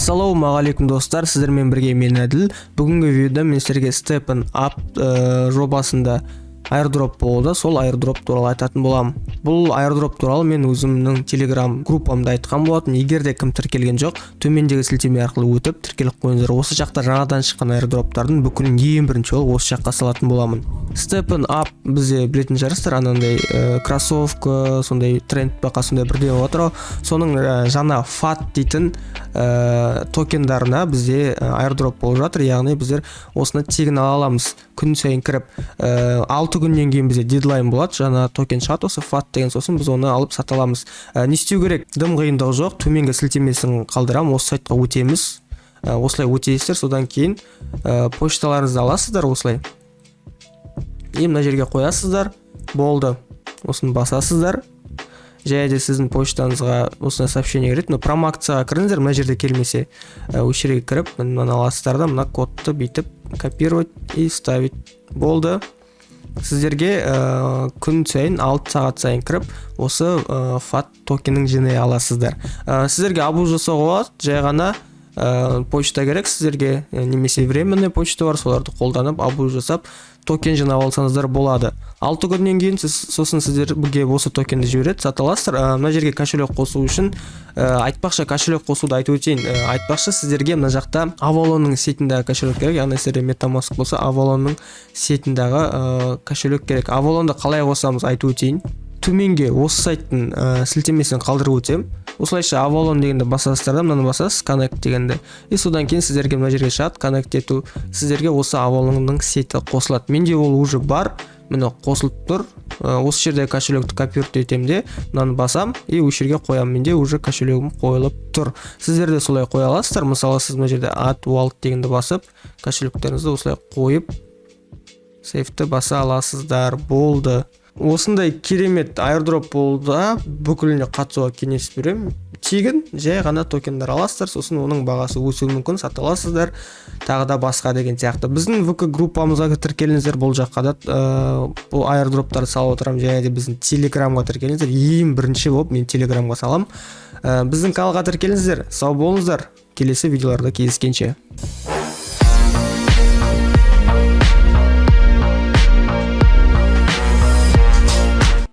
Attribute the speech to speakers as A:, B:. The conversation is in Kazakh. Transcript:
A: Ассалаумағалейкум, достар! Сіздермен бірге мен, Әділ. Бүгінгі видеода мен сіздерге STEPN App жобасында airdrop болды, сол airdrop туралы айтатын боламын. Бұл airdrop туралы мен өзімнің телеграм группамда айтқан болатын. Егер де кім тіркелген жоқ, төмендегі сілтеме арқылы өтіп, тіркеліп қойыңыздар. Осы жақта жаңадан шыққан airdroптардың бүкілін ең бірінші болып осы жаққа салатын боламын. STEPN App бізде, білетін шығарсыздар, анандай кроссовка, сондай тренд бақа, сондай бірдеңе болып жатыр ғой. Соның жаңа FAT дейтін токендарына бізде airdrop болып жатыр, яғни біздер осыны тегін ала аламыз күн сайын кіріп. 6 күннен кейін бізде дедлайн болады, жаңа токен шығады, осы FAT деген. Сосын біз оны алып сата аламыз. Не істеу керек? Дым қиындығы жоқ, төменгі сілтемесін қалдырамын, осы сайтқа өтеміз. Осылай өтесіздер, содан кейін почталарыңызды аласыздар осылай и мына жерге қоясыздар, болды. Осыны басасыздар және де сіздің почтаңызға осындай сообщение келеді. Но промоакцияға кіріңіздер, мына жерде келмесе, осы жерге кіріп, мынаны аласыздар да, мына кодты бүйтіп копировать и вставить, болды. Сіздерге күн сайын 6 сағат сайын кіріп, осы FAT токенін жинай аласыздар. Сіздерге абуз жасауға болады, жай ғана почта керек сіздерге, немесе временный почта бар, соларды қолданып, абуз жасап, токен жинап алсаңыздар болады. 6 күннен кейін сіз, сосын сіздерге осы токенді жібереді, сата аласыздар. Мына жерге кошелек қосу үшін, айтпақшы, кошелек қосуды айтып өтейін. Айтпақшы, сіздерге мына жақта Авалонның сетіндегі кошелек керек, яғни сіздерде MetaMask болса, Авалонның сетіндегі кошелек керек. Авалонды қалай қосамыз, айтып өтейін. Төменге осы сайттың сілтемесін қалдырып өтемін. Осылайша Авалон дегенді басасыздар да, мынаны басасыз, Connect дегенді, и содан кейін сіздерге мына жерге шығады Connect ету. Сіздерге осы Авалонның сеті қосылады. Менде ол уже бар, міне, қосылып тұр. Осы жерде кошелекті копировать етемін де, мынаны басам и осы жерге қоямын. Менде уже кошелегім қойылып тұр, сіздер де солай қоя аласыздар. Мысалы, сіз мына жерде Add Wallet дегенді басып, кошелектеріңізді осылай қойып, save-ті баса аласыздар, болды. Осындай керемет airdrop болды, бүкіліне қатысуға кеңес беремін. Тегін жай ғана токендер аласыздар, сосын оның бағасы өсуі мүмкін, сата аласыздар, тағы да басқа деген сияқты. Біздің ВК группамызға тіркеліңіздер, бұл жаққа да бұл airdроптарды салып отырамын. Және де біздің телеграмға тіркеліңіздер, ең бірінші болып мен телеграмға саламын. Біздің каналға тіркеліңіздер. Сау болыңыздар, келесі видеоларда кездескенше.